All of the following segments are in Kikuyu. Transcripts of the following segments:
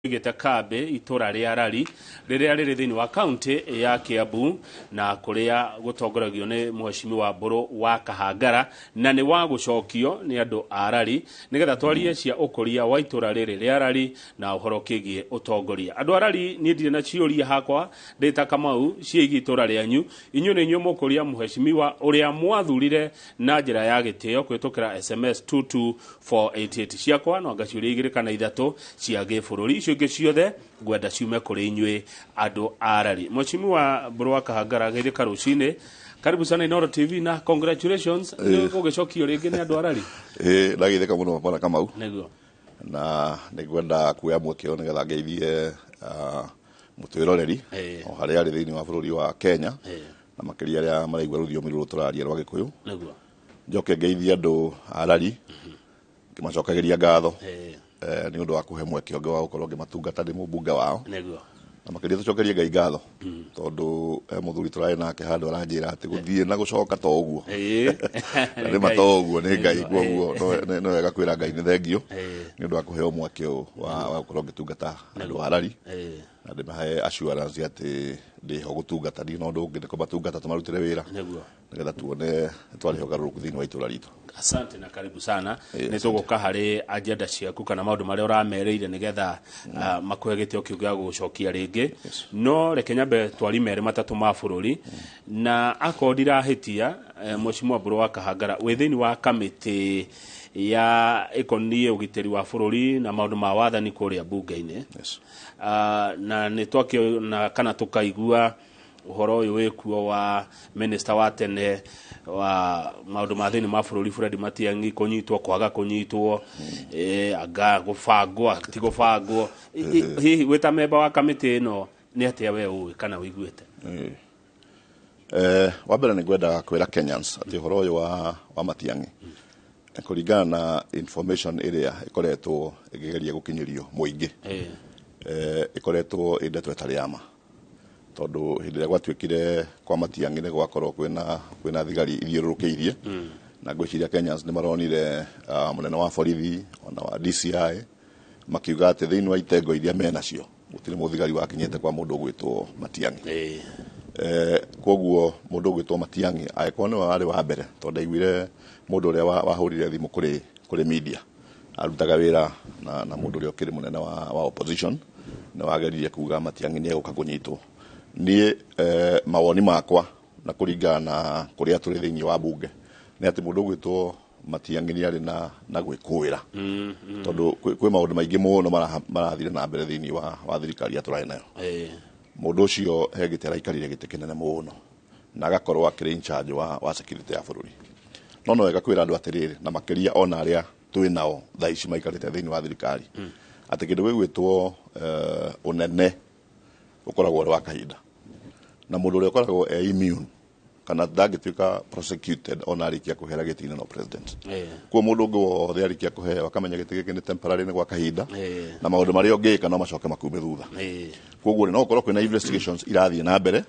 Igĩte kambĩ itũra rĩa Rari rĩrĩa rĩrĩ thĩinĩ wa kaunti ya Kiambu na kũrĩa gũtongoragio nĩ Mheshimiwa Mbũrũ wa Kahangara, na nĩ wa gũcokio nĩ andũ a Rari nĩgetha twarie cia ũkũria wa itũra rĩrĩ rĩa Rari na ũhoro kĩgiĩ ũtongoria. Andũ a Rari, niĩ ndirĩ na ciũria hakwa ndĩ ta Kamau ciĩgiĩ itũra rĩanyu. Inyuĩ nĩ inyuĩ mũkũria mheshimiwa ũrĩa mwathurire na njĩra ya gĩtĩo kũhĩtũkĩra SMS 22488. Ciakwa no anga ciũria igĩrĩ kana ithatũ cia gĩbũrũri, icio ingĩ ciothe ngwenda ciume kũrĩ inyuĩ andũ a Rari. Mheshimiwa Mbũrũ wa Kahangara, geithĩka rũcinĩ. Karibu sana Inooro TV na congratulations nĩ gũgĩcokio rĩngĩ nĩ andũ a Rari. Ĩĩ, ndageithĩka mũno, bwana Kamau. Nĩguo. Na nĩngwenda kuoya mweke ũyũ nĩgetha ngeithie mũtwĩroreri o harĩa arĩ thĩinĩ wa bũrũri wa Kenya, na makĩria arĩa maraigua rũthiomi rũrũ tũraria rwa Gĩkũyũ. Njoke ngeithie andũ a Rari ngĩmacokagĩria ngatho nĩ ũndũ wa kũhe mweke ũngĩ wa gũkorwo ngĩmatungata ndĩ mũmbunge wao. Na makĩria tũcokerie Ngai ngatho tondũ he mũthuri tũrarĩ nake handũ aranjĩra atĩ gũthiĩ na gũcoka to ũguo, na nĩma to ũguo nĩ Ngai. Koguo no wega kwĩra Ngai nĩ thengio nĩ ũndũ wa kũheo mweke ũyũ wa gũkorwo ngĩtungata andũ a Rari, na ndĩmahe assurance atĩ ndĩho gũtungata, ndirĩ na ũndũ ũngĩ, nĩ kũmatungata tũmarutĩre wĩra nĩgetha tuone twarĩhe ũgarũrũku thĩinĩ wa itũra ritũ. Asante na karibu sana. Nĩ tũgũka harĩ agenda ciaku kana maũndũ marĩa ũramerĩire nĩgetha makũhe gĩtĩo kĩu gĩa gũgũcokia rĩngĩ, no reke nyambe twari merĩ matatũ ma bũrũri. Na akorwo ndirahĩtia, Mheshimiwa Mbũrũ wa Kahangara, wĩ thĩinĩ wa kamĩtĩ ya ĩkoniĩ ũgitĩri wa bũrũri na maũndũ ma wathani kũrĩa mbunge-inĩ. Na nĩ twakĩona kana tũkaigua ũhoro ũyũ wĩkuo wa minister wa tene wa maũndũ ma thĩinĩ ma bũrũri Fred Matiang'i kũnyitwo, kwaga kũnyitwo, anga gũbangwo ti gũbangwo. Hihi wĩ ta memba wa kamĩtĩ ĩno, nĩ atĩa we ũĩ kana ũiguĩte? Wa mbere nĩ ngwenda kwĩra Kenyans atĩ ũhoro ũyũ wa Matiang'i, kũringana na information ĩrĩa ĩkoretwo ĩkĩgeria gũkinyĩrio mũingĩ, ĩkoretwo ĩ ndeto ĩtarĩ ya ma, tondũ hĩndĩ ĩrĩa gwatuĩkire kwa Matiang'i nĩ gwakorwo kwĩna thigari ithiũrũrũkĩirie, na ngwĩciria Kenyans nĩ maronire mũnene wa borithi ona wa DCI makiuga atĩ thĩinĩ wa itengo iria menacio gũtirĩ mũthigari wakinyĩte kwa mũndũ ũgwĩtwo Matiang'i. Koguo mũndũ ũgwĩtwo Matiang'i angĩkorwo nĩwe warĩ wa mbere, tondũ ndaiguire mũndũ ũrĩa wahũrire thimũ kũrĩ media arutaga wĩra na mũndũ ũrĩa ũkĩrĩ mũnene wa opposition nĩ wageririe kuga Matiang'i nĩ egũka kũnyitwo. Niĩ mawoni makwa na kũringana na kũrĩa tũrĩ thĩinĩ wa bunge nĩ atĩ mũndũ ũgwĩtwo Matiang'i nĩ arĩ na gwĩkũĩra, tondũ kwĩ maũndũ maingĩ mũno marathire na mbere thĩinĩ wa thirikari ya tũrarĩ nayo. Mũndũ ũcio he gĩtĩ araikarire, gĩtĩ kĩnene mũno, na agakorwo akĩrĩ in charge wa security ya bũrũri. No wega kwĩra andũ atĩrĩrĩ, na makĩria ona arĩa twĩ nao thaa ici maikarĩte thĩinĩ wa thirikari, atĩ kĩndũ gĩgwĩtwo ũnene ũkoragwo ũrĩ wa kahinda, na mũndũ ũrĩa ũkoragwo e immune kana ndangĩtuĩka prosecuted ona arĩkia kũhera gĩtĩ-inĩ no president. Kuo mũndũ ũngĩ wothe arĩkia kũheo akamenya gĩtĩ gĩkĩ nĩ temporary, nĩ gwa kahinda, na maũndũ marĩa ũngĩka no macoke makume thutha. Koguo rĩ, no gũkorwo kwĩna investigations irathiĩ na mbere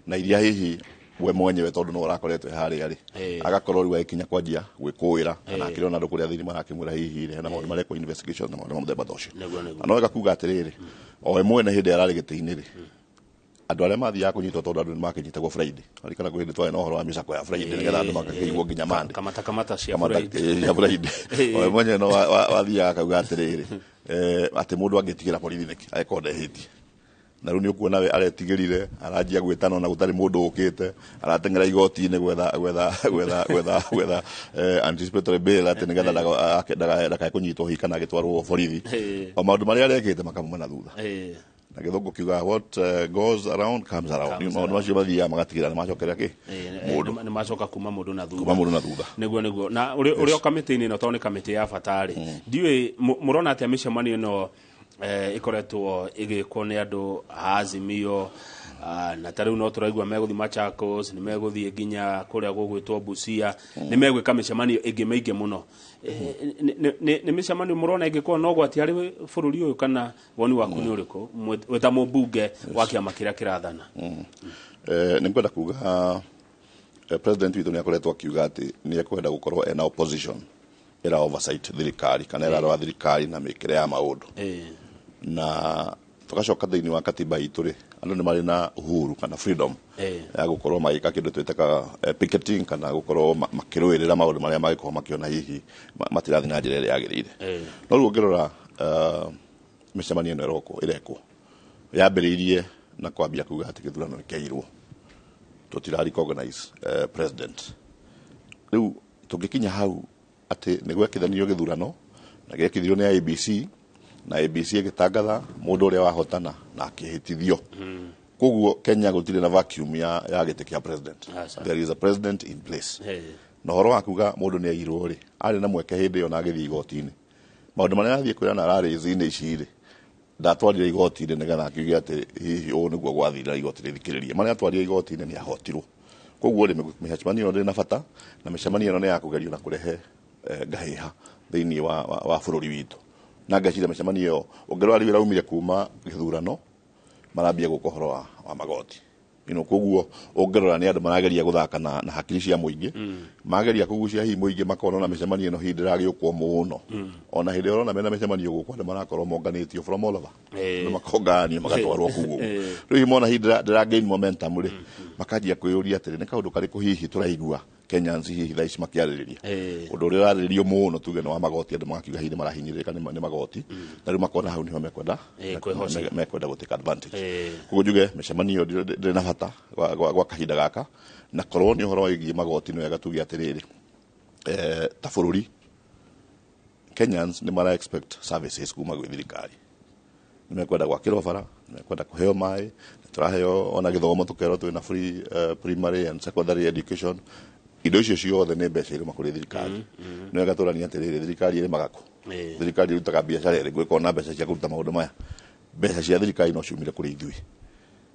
na iria hihi we mwenyewe, tondũ no ũrakoretwo harĩa rĩ, agakorwo rĩu agĩkinya kwanjia gwĩkũĩra kana akĩrĩ ona andũ kũrĩa thĩinĩ marakĩmwĩra hihi rĩ hena maũndũ marekwo investigations na maũndũ ma mũthemba ta ũcio. Nĩguo. Na no wega kuga atĩrĩrĩ, o we mwene hĩndĩ ĩrĩa ararĩ gĩtĩ-inĩ rĩ, andũ arĩa mathiaga kũnyitwo, tondũ andũ nĩ makĩnyitagwo Friday, ririkana kwĩ hĩndĩ twarĩ na ũhoro wa mĩcako ya Friday nĩgetha andũ makakĩigwo nginya Monday. Kamata kamata cia Kamata Friday. Cia Friday. O we mwenyewe no wathiaga akauga atĩrĩrĩ, atĩ mũndũ angĩtigĩra borithi nĩkĩ angĩkorwo ndehĩtie? Na rĩu nĩ ũkuona we aretigĩrire, aranjia gwĩtana ona gũtarĩ mũndũ ũkĩte, arateng'era igoti-inĩ gwetha anticipatory bail atĩ nĩgetha ndakae kũnyitwo hihi kana agĩtwarwo borithi. O maũndũ marĩa arekĩte makamuma na thutha. Na gĩthũngũ kiugaga, "What goes around comes around." Comes. Maũndũ macio mathiaga magatigĩra nĩ macokeria kĩ mũndũ. Nĩ macoka kuma mũndũ na thutha. Kuma mũndũ na thutha. Nĩguo. Na ũrĩ o kamĩtĩ-inĩ ĩno, tondũ nĩ kamĩtĩ ya bata rĩ, ndiũĩ mũrona atĩa mĩcemanio ĩno ĩkoretwo ĩgĩkwo nĩ andũ a Azimio, na ta rĩu no tũraigua megũthiĩ Machakos, nĩ megũthiĩ nginya kũrĩa gũgwĩtwo Busia, nĩ megwĩka mĩcemanio ĩngĩ mĩingĩ mũno. Nĩ mĩcemanio mũrona ĩngĩkorwo na ũgwati harĩ bũrũri ũyũ, kana woni waku nĩ ũrĩkũ wĩ ta mũmbunge wa kĩama kĩrĩa kĩrathana? Nĩ ngwenda kuga president witũ nĩ akoretwo akiuga atĩ nĩ ekwenda gũkorwo ena opposition ĩra oversight thirikari kana ĩrarora thirikari na mĩkĩre ya maũndũ. Na tugacoka thĩinĩ wa katiba itũ rĩ, andũ nĩ marĩ na uhuru kana freedom ya gũkorwo magĩka kĩndũ twĩtaga picketing, kana gũkorwo makĩrũĩrĩra maũndũ marĩa mangĩkorwo makĩona hihi matirathiĩ na njĩra ĩrĩa yagĩrĩire. No rĩu ũngĩrora mĩcemanio ĩno ĩrokwo ĩrekwo yambĩrĩirie na kwambia kuga atĩ gĩthurano nĩ kĩairwo, tũtira recognize president. Rĩu tũngĩkinya hau atĩ nĩ gwekithanirio gĩthurano na gĩekithirio nĩ IEBC, na IEBC ĩgĩtangatha mũndũ ũrĩa wahotana na akĩhĩtithio. Koguo Kenya gũtirĩ na vacuum ya gĩtĩ kĩa president. Aca. There is a president in place. Na ũhoro wa kuga mũndũ nĩ airwo rĩ, arĩ na mweke hĩndĩ ĩyo na agĩthiĩ igoti-inĩ. Maũndũ marĩa athiĩ kwĩrana ararĩzi-inĩ ici rĩ, ndatwarire igoti-inĩ nĩgetha akiuge atĩ hihi ũũ nĩguo gwathire na igoti rĩthikĩrĩrie. Marĩa atwarire igoti-inĩ nĩ ahotirwo. Koguo rĩ, mĩcemanio ĩno ndĩrĩ na bata, na mĩcemanio ĩno nĩ ya kũgerio na kũrehe ngahĩha thĩinĩ wa bũrũri witũ. Na ngeciria mĩcemanio ĩyo ũngĩrora rĩu ĩraumire kuma gĩthurano, marambia gũka ũhoro wa magoti. Koguo ũngĩrora nĩ andũ marageria gũthaka na hakiri cia mũingĩ. Mageria kũgucia hihi mũingĩ makona ona mĩcemanio ĩno hihi ndĩragĩũkwo mũno. Ona hĩndĩ ĩrĩa ũrona mena mĩcemanio gũkũ andũ marakorwo monganĩtio from all over. Andũ makonganio magatwarwo kũu ũguo. Rĩu hihi mona hihi ndĩra gain momentum rĩ, makanjia kwĩyũria atĩrĩ, nĩ kaũndũ karĩkũ hihi tũraigua Kenyans hihi thaa ici makĩarĩrĩria. Ũndũ ũrĩa ũrarĩrĩrio mũno tuge nĩ wa magoti, andũ magakiuga hihi nĩ marahinyĩrĩrĩka nĩ magoti. Na rĩu makona hau nĩho Kwĩhocia. mekwenda gũ take advantage. Koguo njuge mĩcemanio ndĩrĩ na bata gwa kahinda gaka, na korwo nĩ ũhoro wĩgiĩ magoti nĩ wega tuge atĩrĩrĩ, ta bũrũri Kenyans nĩ mara expect services kuma gwĩ thirikari. Nĩ mekwenda gwakĩrwo bara, nĩ mekwenda kũheo maĩ, nĩ tũraheo ona gĩthomo tũkerwo twĩna free primary and secondary education. Indo icio ciothe nĩ mbeca irũma kũrĩ thirikari. Nĩ wega tũranie atĩrĩrĩ, thirikari ĩrĩmaga kũ? Thirikari ĩrutaga biacara ĩrĩkũ ĩkorwo na mbeca cia kũruta maũndũ maya? Mbeca cia thirikari no ciumire kũrĩ ithuĩ.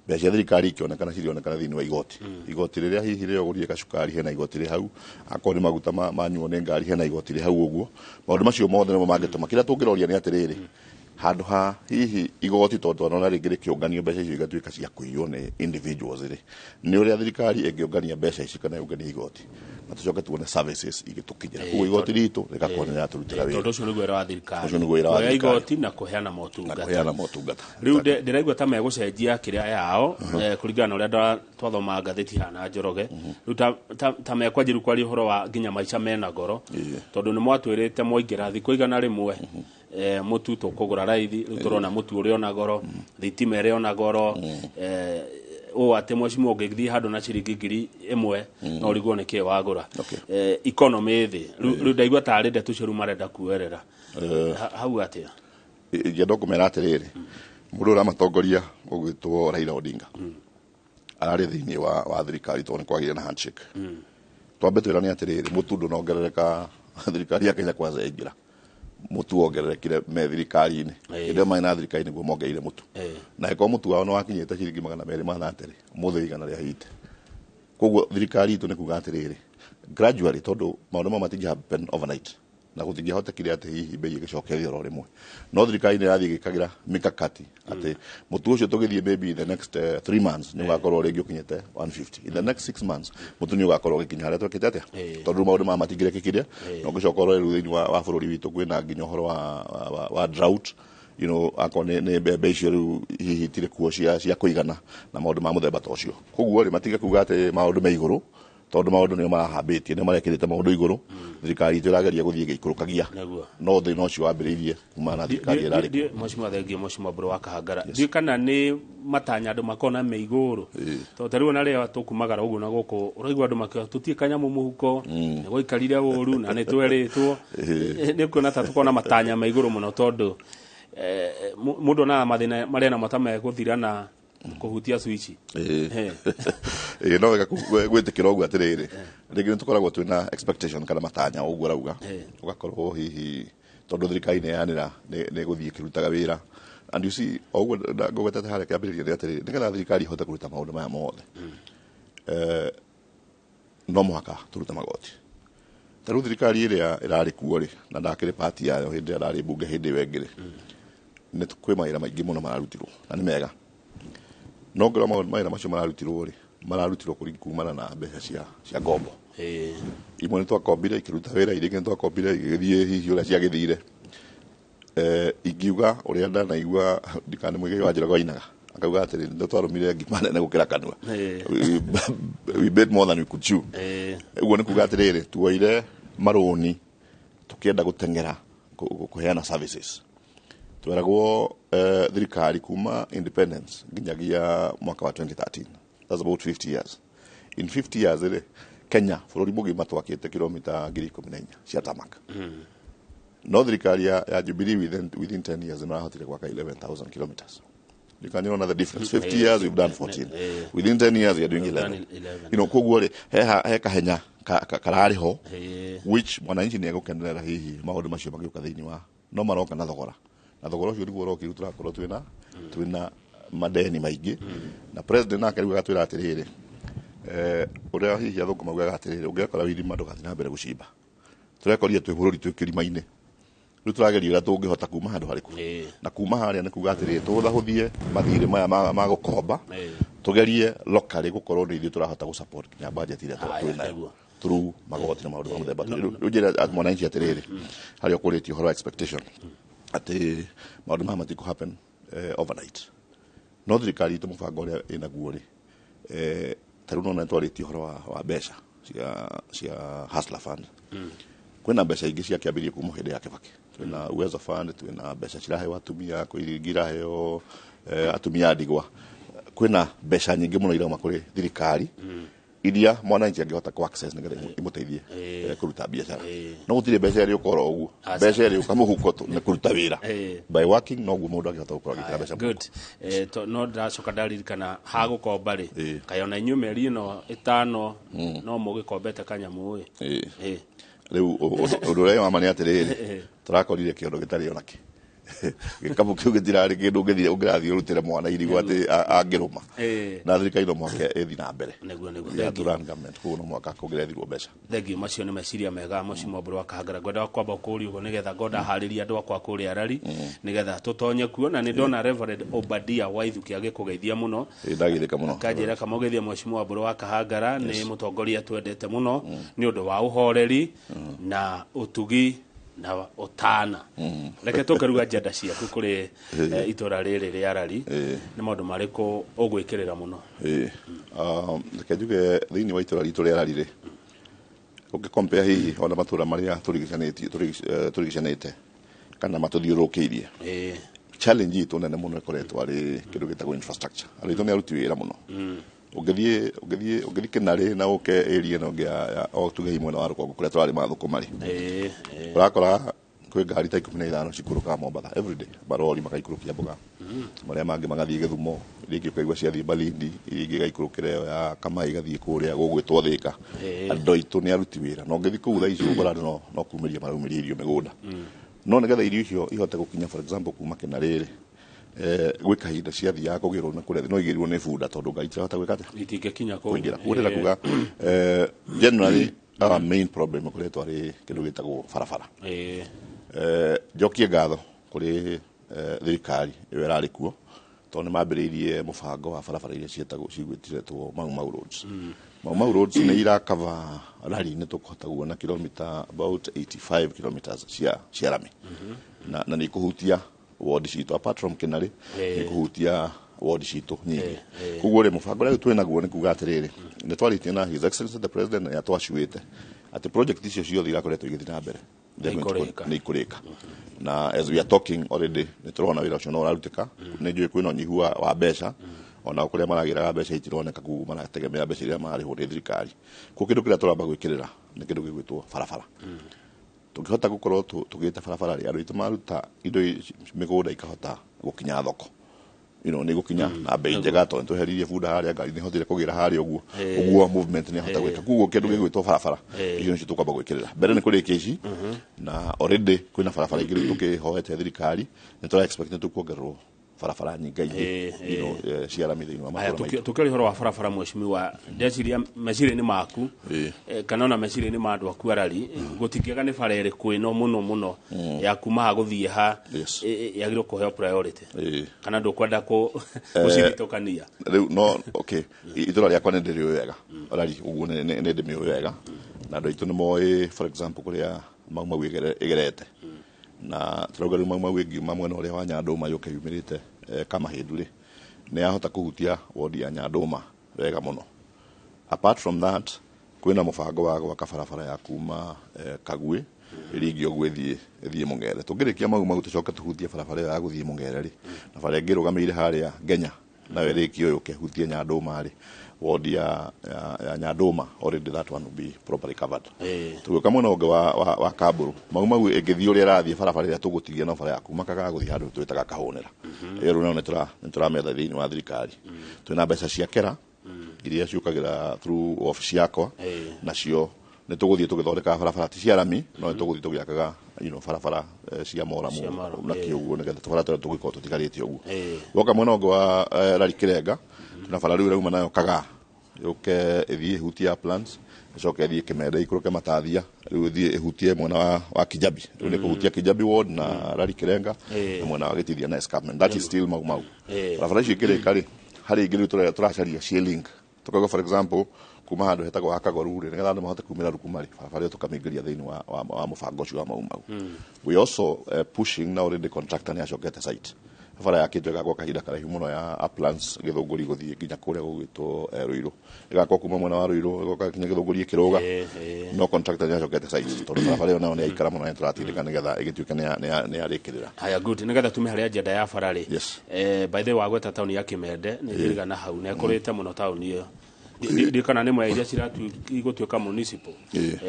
Mbeca cia thirikari ikĩonekana cirionekana thĩinĩ wa igoti. Igoti rĩrĩa hihi rĩrĩa ũgũrire gacukari hena igoti rĩ hau, akorwo nĩ maguta manyuo nĩ ngari hena igoti rĩ hau ũguo. Maũndũ macio mothe nĩmo mangĩtũma. Kĩrĩa tũngĩroria nĩ atĩrĩrĩ, handũ ha hihi igoti tondũ twanona rĩngĩ rĩkĩũnganio mbeca icio igatuĩka cia kũiywo nĩ individuals rĩ, nĩ ũrĩa thirikari ĩngĩũngania mbeca ici kana yũnganie igoti, na tũcoke tuone services igĩtũkinyĩra. Koguo igoti ritũ rĩgakorwo nĩ rĩratũrutĩra wĩra. Tondũ ũcio nĩguo wĩra wa thirikari. Ũcio nĩguo wĩra wa Kuoya thirikari. igoti na kũheana motungata. Na kũheana motungata. Rĩu ndĩraigua ta megũcenjia kĩrĩa yao, kũringana na ũrĩa twathoma ngathĩti haha na Njoroge. Rĩu ta mekwanjĩrĩria kwaria ũhoro wa nginya maica mena goro, tondũ nĩ mwatwĩrĩte mwaingĩra thikũ 100, mũtu tũkũgũra raithi, rĩu tũrona mũtu ũrĩ ona goro, thitima ĩrĩ ona goro, ũũ atĩ mheshimiwa ũngĩthiĩ handũ na ciringi 1,000, no ũrigwo nĩ kĩĩ wagũra. Economy thĩ. Rĩu ndaigua tarĩ ndeto icio rĩu marenda kuoerera. Hau atĩa? Ingĩenda kũmera atĩrĩrĩ, mũndũ ũramatongoria ũgwĩtwo Raila Odinga ararĩ thĩinĩ wa thirikari tondũ nĩ kwagĩire na handshake. Twambe twĩrane atĩrĩrĩ, mũtu ndũnongerereka thirikari ya Kenya Kwanza yaingĩra. Mũtu wongererekire me thirikari-inĩ. Hĩndĩ ĩyo marĩ na thirikari nĩguo mongereire mũtu. Na ĩkorwo mũtu wao nĩ wakinyĩte ciringi magana merĩ ma thate rĩ, ũmũthĩ igana rĩa hite. Koguo thirikari itũ nĩ kuga atĩrĩrĩ, gradually, tondũ maũndũ maya matingĩ happen overnight, na gũtingĩhotekire atĩ hihi bei ĩgĩcoke thĩ oro rĩmwe. No thirikari nĩ ĩrathiĩ ĩgĩkagĩra mikakati atĩ mũtu ũcio tũgĩthiĩ maybe in the next 3 months nĩ ũgakorwo rĩngĩ ũkinyĩte 150. In the next 6 months mũtu nĩ ũgakorwo ũgĩkinya harĩa twekĩte atĩa? Tondũ rĩu maũndũ maya matingĩrekĩkire. Na ũngĩcoka ũrore rĩu thĩinĩ wa bũrũri witũ kwĩna nginya ũhoro wa drought. Akorwo nĩ mbembe icio rĩu hihi itirĩ kuo cia kũigana na maũndũ ma mũthemba ta ũcio. Koguo rĩ, matige kuga atĩ maũndũ me igũrũ, tondũ maũndũ nĩo marahambĩtie, nĩo marekĩrĩte maũndũ igũrũ. Thirikari itũ ĩrageria gũthiĩ ĩgĩikũrũkagia. No thĩna ũcio wambĩrĩirie kuma na thirikari ĩrarĩ kuo. Mheshimiwa, thengiũ Mheshimiwa Mbũrũ wa Kahangara. Ndiũĩ kana nĩ matanya andũ makona me igũrũ. Tondũ ta rĩu ona rĩrĩa tũkumagara ũguo na gũkũ, ũraigua andũ makiuga tũtirĩ kanyamũ mũhuko, nĩ gwaikarire ũru na nĩ twerĩtwo. Nĩ ũkuona ta tũkona matanya me igũrũ mũno tondũ, mũndũ onaga mathĩna marĩa namo ta megũthira na kũhutia switch. No wega gwĩtĩkĩra ũguo atĩrĩrĩ, rĩngĩ nĩ tũkoragwo twĩna expectation kana matanya ũguo ũrauga. Ũgakorwo hihi tondũ thirikari nĩ yanĩra nĩ ĩgũthiĩ ĩkĩrutaga wĩra. And you see, o ũguo ngũgwetete harĩa kĩambĩrĩria nĩ atĩrĩrĩ, nĩgetha thirikari ĩhote kũruta maũndũ maya mothe, no mũhaka tũrute magoti. Ta rĩu thirikari ĩrĩa ĩrarĩ kuo rĩ, na ndakĩrĩ party yayo hĩndĩ ĩrĩa ndarĩ mbunge hĩndĩ ĩyo ĩngĩ rĩ, nĩ kwĩ mawĩra maingĩ mũno mararutirwo na nĩ mega. No ngĩrora mawĩra macio mararutirwo rĩ, mararutirwo kumana na mbeca cia ngombo. Imwe nĩ twakombire ikĩruta wĩra, iria ingĩ nĩ twakombire igĩthiĩ hihi ũrĩa ciagĩthire. Ingiuga ũrĩa ndanaigua ndikane Muigai wa Njoroge wainaga akauga atĩrĩ, nĩ twarũmire ngima nene gũkĩra kanua. We bit more than we could chew. Ũguo nĩ kuga atĩrĩrĩ, tuoire marũni tũkĩenda gũteng'era kũheana services. Tweragwo thirikari kuma independence nginyagia mwaka wa 2013, that's about 50 years. In 50 years rĩ, Kenya bũrũri mũgima twakĩte kilomita 14,000 cia tarmac. No thirikari ya Jubilee within 10 years nĩmarahotire gwaka 11,000 kilometers. You can know the difference. 50 years we've done 14. Within 10 years we are doing We've done 11. 11. Koguo rĩ, he kahenya kararĩ ho, which mwananchi nĩ egũkenerera hihi maũndũ macio magĩũka thĩinĩ wa no maroka na thogora, na thogora ũcio nĩguo ũrokire. Tũrakorwo twĩna madeni maingĩ, na president nake rĩu agatwĩra atĩrĩrĩ, ũrĩa hihi athũngũ maugaga atĩrĩrĩ, ũngĩakora irima ndũgathiĩ na mbere gũcimba. Tũrekorire twĩ bũrũri twĩ kĩrima-inĩ, rĩu tũrageria ũrĩa tũngĩhota kuma handũ harĩkũ. Na kuma harĩa nĩ kuga atĩrĩrĩ, tũhũthahũthie mathirĩ maya ma gũkomba, tũgerie locally gũkorwo nĩ ithuĩ tũrahota gũ support nginya budget ĩrĩa Haya, twĩ nayo nĩguo. Through magoti na maũndũ ma mũthemba. Rĩu njĩra mwananchi atĩrĩrĩ, harĩa ũkũrĩtie ũhoro wa expectation atĩ maũndũ maya matikũ happen overnight, no thirikari itũ mũbango ũrĩa ĩnaguo rĩ, ta rĩu nona nĩtwarĩtie ũhoro wa mbeca cia Hustler Fund. Kwĩna mbeca ingĩ ciakĩambĩrĩirie kuma hĩndĩ ya Kibaki. Twĩna Uwezo Fund, twĩna mbeca ciraheo atumia, kwĩ ingĩ iraheo atumia a ndigwa. Kwĩna mbeca nyingĩ mũno irauma kũrĩ thirikari iria mwananchi angĩhota ku access nĩgetha imũteithie kũruta biacara. No gũtirĩ mbeca ĩrĩ ũkora ũguo. Aca. Mbeca ĩrĩ ũka mũhuko tu nĩ kũruta wĩra. By working noguo mũndũ angĩhota gũkorwo agĩkĩra mbeca mũhuko. Good. No ndĩracoka ndaririkana ha gũkomba rĩ, kaĩ ona inyuĩ mĩeri ĩno 5 no mũgĩkombete kanyamũ ĩ? Rĩu ũndũ ũrĩa wa ma nĩ atĩrĩrĩ, tũrakorire kĩondo gĩtarĩ onakĩ, gĩkabu kĩu gĩtirarĩ kĩndũ ũngĩthiĩ ũngĩrathiĩ ũrutĩre mwana irigũ atĩ angĩrũma. Na thirikari no mũhaka ĩthiĩ na mbere. Nĩguo, nĩguo. We have to run government, koguo no mũhaka kũngĩrethirwo mbeca. Thengiũ. Macio nĩ meciria mega, mũcimo mbũrũ wa Kahangara. Ngwendaga kwamba kũũria ũguo nĩgetha ngona harĩria andũ akwa kũrĩa Arari nĩgetha tũtonye kuo. Na nĩ ndona Reverend Obadia Waithuki agĩkũgeithia mũno. Ndagithĩka mũno. Kanjĩra kamũgeithia mũcimo wa mbũrũ wa Kahangara, nĩ mũtongoria twendete mũno nĩ ũndũ wa ũhoreri na ũtugi na ũtana. Reke tũkeruga agenda ciaku kũrĩ itũra rĩrĩ rĩa Arari. Nĩ maũndũ marĩkũ ũgwĩkĩrĩra mũno? Reke njuge thĩinĩ wa itũra ritũ rĩa Arari rĩ, ũngĩ hihi ona matũra marĩa tũrigicanĩtie tũrigicanĩte kana matũthiũrũrũkĩirie, challenge itũ nene mũno ĩkoretwo arĩ kĩndũ gĩtagwo infrastructure. Andũ aitũ nĩ aruti wĩra mũno. Ũngĩthiĩ Kĩnarĩ na ũke area ĩno ĩngĩ o tuge mwena wa rũgongo kũrĩa tũrarĩma thũkũma rĩ, ũrakora kwĩ ngari ta 15 cikũrũkaga Mombatha everyday, marori magaikũrũkia mboga, marĩa mangĩ magathiĩ Gĩthumo, iria ingĩ ũkaigua ciathiĩ Malindi, iria ingĩ igaikũrũkĩra ĩyo ya Kamai igathiĩ kũrĩa gũgwĩtwo Thĩka. Andũ aitũ nĩ aruti wĩra, na ũngĩthiĩ kũu thaa ici ũgũkora andũ no kumĩria maraumĩria irio mĩgũnda. No nĩgetha irio icio ihote gũkinya, for example kuma Kĩnarĩ rĩ, gwĩ kahinda ciathiaga kũgĩrwo na kũrĩa no igĩrwo nĩ bunda tondũ ngari itirahota gwĩka atĩa? Itingĩkinya kũu. Kũingĩra. Koguo ndĩrenda kuga generally our main problem ĩkoretwo arĩ kĩndũ gĩtagwo barabara. Njokie ngatho kũrĩ thirikari ĩyo ĩrarĩ kuo tondũ nĩ mambĩrĩirie mũbango wa barabara iria ciĩtagwo cigwĩtĩtwo Mau Mau Roads. Mau Mau Roads nĩ irakava rari, nĩ tũkũhota kuona kilomita about 85 kilometers cia rami, na nĩ ikũhutia ward citũ apart from Kĩnarĩ. Nĩ ikũhutia ward citũ nyingĩ. Koguo rĩ, mũbango ũrĩa twĩ naguo nĩ kuga atĩrĩrĩ, nĩ twarĩtie na His Excellency the President na nĩ atwacuĩte atĩ project icio ciothe irakoretwo igĩthiĩ na mbere Nĩ ikũrĩka. Nĩ ikũrĩka, na as we are talking already nĩ tũrona wĩra ũcio no ũrarutĩka. Nĩ njũĩ kwĩna ũnyihu wa mbeca, ona kũrĩa maragĩraga mbeca itironeka, koguo marategemea mbeca iria mararĩhwo nĩ thirikari. Koguo kĩndũ kĩrĩa tũramba gwĩkĩrĩra nĩ kĩndũ gĩgwĩtwo barabara. Tũngĩhota gũkorwo tũgĩte barabara rĩ, andũ aitũ maruta indo mĩgũnda ikahota gũkinya thoko, nĩ gũkinya na bei njega tondũ nĩtweheririe bunda harĩa, ngari nĩ hotire kũgĩra harĩa ũguo ũguo, movement nĩ hota gwĩka. Koguo kĩndũ gĩgwĩtwo barabara, icio nĩcio tũkwamba gwĩkĩrĩra mbere, nĩ kũrĩkia ici. Na already kwĩna barabara ingĩ rĩu tũkĩhoete thirikari, nĩ tũra expect nĩ tũkuongererwo barabara nyingaingĩ cia rami thĩinĩ wa Aya, matũra maitũ. Tukĩaria ũhoro wa barabara, mheshimiwa, ndeciria meciria-inĩ maku kana ona meciria-inĩ ma andũ aku Arari, gũtingĩaga nĩ bara ĩrĩkũ ĩno mũno mũno ya kuma ha gũthiĩ ha yagĩrĩirwo kũheo priority, kana ndũkwenda gũcithitũkania? Rĩu no okay, itũra rĩakwa nĩ ndĩrĩũĩ wega Rari ũguo, nĩ ndĩmĩũĩ wega, na andũ aitũ nĩ moĩ, for example kũrĩa Mau Mau ĩgerete Na tũrauga rĩu Mau Mau ĩngiuma mwena ũrĩa wa Nyandũma yũke yumĩrĩte Kamahĩndu rĩ, nĩ yahota kũhutia wodi ya Nyandũma wega mũno. Apart from that, kwĩna mũbango wa gwaka barabara ya kuma Kagui ĩringie ũguo ĩthiĩ Mũng'ere. Tũngĩrĩkia Mau Mau tũcoke tũhutie barabara ĩyo ya gũthiĩ Mũng'ere rĩ, na bara ĩngĩ ĩrũgamĩire harĩa Ngenya nayo ĩrĩkie yũke ĩhutie Nyandũma rĩ, wodi ya Nyandũma, already that one will be properly covered. Tũgĩũka mwena ũngĩ wa Kamburu, Mau Mau ĩngĩthiĩ ũrĩa ĩrathiĩ, barabara ĩrĩa tũgũtigia no bara ya kuma Kagaa gũthiĩ handũ twĩtaga Kahũnĩra. Ĩyo rĩu nayo nĩtũramĩetha thĩinĩ wa thirikari. Twĩna mbeca cia kera iria ciũkagĩra through office yakwa, nacio nĩ tũgũthiĩ tũgĩthondekaga barabara ti cia rami, no nĩ tũgũthiĩ tũgĩakaga barabara cia moramu Cia moramu, na kĩũguo, nĩgetha tũbara tũrĩa tũgĩkorwo tũtigarĩte ũguo. Woka mwena ũngĩ wa Rari Kĩrenga, twĩna bara rĩu ĩrauma nayo Kagaa yũke ĩthiĩ ĩhutie Uplands, ĩcoke ĩthiĩ Kĩmende ikũrũke Matathia, rĩu ĩthiĩ ĩhutie mwena wa Kijabi. Rĩu nĩ kũhutia Kijabi ward na Rari Kĩrenga na mwena wa Gĩtithia na Escarpment. That is still Mau Mau. Barabara icio ikĩrĩka rĩ, harĩ ingĩ rĩu tũracaria ciĩ link, tukauga for example kuma handũ hetagwo wa Kagoru rĩ, nĩgetha andũ mahote kumĩra Rukuma rĩ, barabara ĩyo tũkamĩingĩria thĩinĩ wa mũbango ũcio wa Mau Mau. We also pushing now, already contractor nĩ acokete site, bara yakĩtwo ĩgakwo kahinda karaihu mũno ya Uplands Gĩthũngũri gũthiĩ nginya kũrĩa gũgwĩtwo Ruiru, ĩgakwo kuma mwena wa Ruiru ĩgoka nginya Gĩthũngũri ĩkĩrũga. No contractor nĩ acokete site tondũ barabara ĩyo nayo nĩ yaikara mũno, nĩ tũratindĩka nĩgetha ĩgĩtuĩke nĩ yarĩkĩrĩra. Haya, good. Nĩgetha tume harĩ agenda ya bara rĩ, by the way, wagweta taũni ya Kimende, nĩ ndirigana hau nĩ ĩkũrĩte mũno taũni ĩyo. Ndirikana nĩ ĩmwe ya iria igũtuĩka municipal.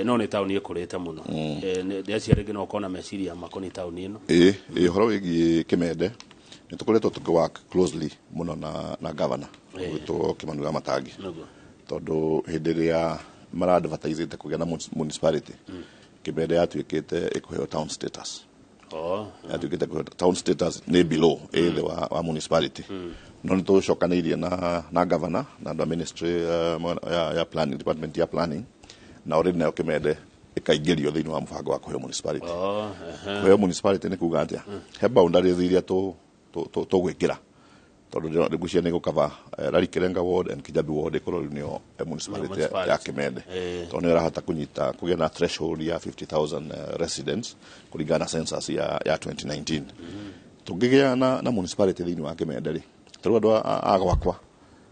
No nĩ taũni ĩkũrĩte mũno. Ndĩreciria rĩngĩ no ũkorwo na meciria makoniĩ taũni ĩno. Ĩĩ, ũhoro wĩgiĩ Kĩmende nĩ tũkoretwo tũkĩ work closely mũno na governor gwĩtwo Kĩmani wa Matangi, tondũ hĩndĩ ĩrĩa mara advertisĩte kũgĩa na municipality, Kĩmende yatuĩkĩte ĩkũheo town status. Yatuĩkĩte kũheo town status, nĩ below, ĩ thĩ wa municipality, no nĩ tũcokanĩirie na governor na andũ a ministry ya planning, department ya planning, na already nayo Kĩmende ĩkaingĩrio thĩinĩ wa mũbango wa kũheo municipality. Kũheo municipality nĩ kuga atĩa? He boundaries iria tũgwĩkĩra, tondũ ngwĩciria nĩ gũkava Rari Kirenga ward and Kijabi ward, ĩkorwo rĩu nĩyo municipality ya Kimende, tondũ nĩyo ĩrahota kũnyita kũgĩa na threshold ya 50,000 residents kũringana na census ya 2019. Tũngĩgĩa na municipality thĩinĩ wa Kimende rĩ, tarĩu andũ a gwakwa